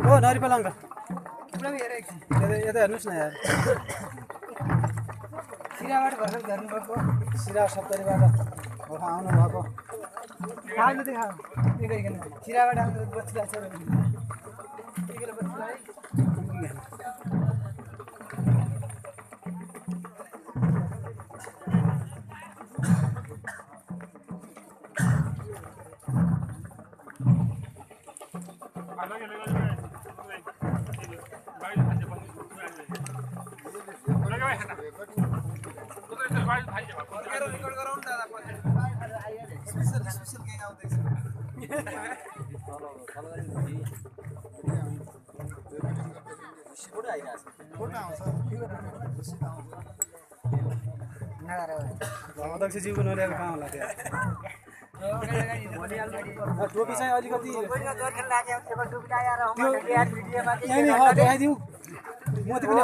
ओ नरिपल uncle यता हेर्नुहोस् न यार सिराबाट भर्खर झर्नुभएको सिरा सप्तरीबाट आउनु भएको खानु त खाऊ के गरिकन सिराबाट आउनु बसिरहेको अध्यक्षज्यूको नल्याएको कहाँ होला त्यहाँ टोपी चाहिँ अलिकति देखाइदिउँ मोती पनि